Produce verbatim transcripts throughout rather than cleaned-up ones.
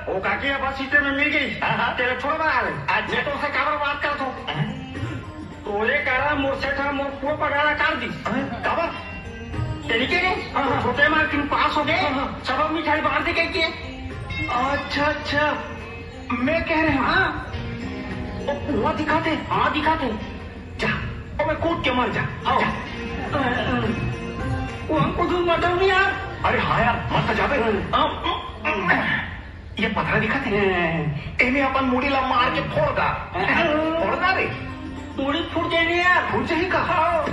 ओ काकी, अब सीटे में मिल गई। हाँ, हाँ। तेरे छोड़ बना ले। अच्छा। मैं तो उससे काबर बात करत हूँ। हाँ। तोरे कारण मोर सेठ ह मोर पूरा पगार काट दिस। हाँ, काबर? तेरी के रे? हाँ, हाँ। छोटे मार की पास हो गए, हाँ, हाँ। सब मिठाई बांट दे कह के। अच्छा, अच्छा, मैं कह रहे हूँ। हाँ। ओ, वो दिखाते। हाँ, दिखाते। जा, अबे कूद के मर जा। हाँ। जा। वो हमको दूर मत दो यार। अरे हाँ यार, मत तो जाबे। हाँ। ये पथरा दिखत हे, एमे अपन मुड़ी ला मार के फोड़ दा। फोड़ दा रे। मुड़ी फूट जाएगी यार। फूट जाही का? हाँ।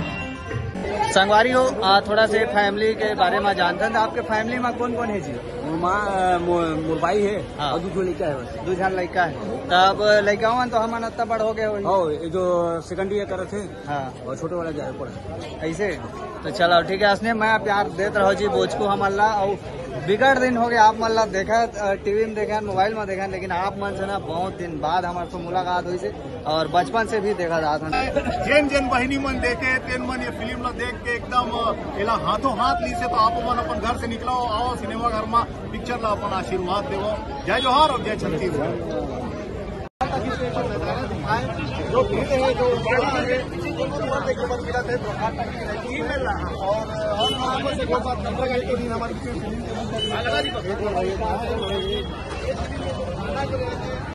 संगवारी हो, आ, थोड़ा से फैमिली के बारे में जानते हैं, तो आपके फैमिली में कौन कौन है जी? मोर माँ, अ, मोर, मोर भाई है हाँ। और दू ठो लइका है बस। दू झन लइका है। तब लइका मन तो हमन अत्ता बड़ हो गए होही। हाँ, ये जो सेकंड ईयर करत हे हाँ। और छोटे वाला जा रहे पढ़े। ऐसे? तो चलो ठीक है, असने मैं प्यार देत रहो जी बोचकू हमन ला, और बिगड़ दिन हो गया आप मन ला देखा, टीवी में देखा, मोबाइल में देखा, लेकिन आप मन से ना बहुत दिन बाद हमारे से मुलाकात हुई से, और बचपन से भी देखा जात हे। जेन जेन बहिनी मन देखे, तेन मन ये फिल्म ला देख के एकदम, अ, एला हाथों हाथ ली से, तो आप मन अपन घर से निकलो, आओ सिनेमा घर में पिक्चर ला अपन आशीर्वाद देवो। जय जोहार और जय छत्तीसगढ़। जो भीड़ है, जो बड़ा है, और हम लोगों से बहुत नंबर गाड़ी के दिन हमारी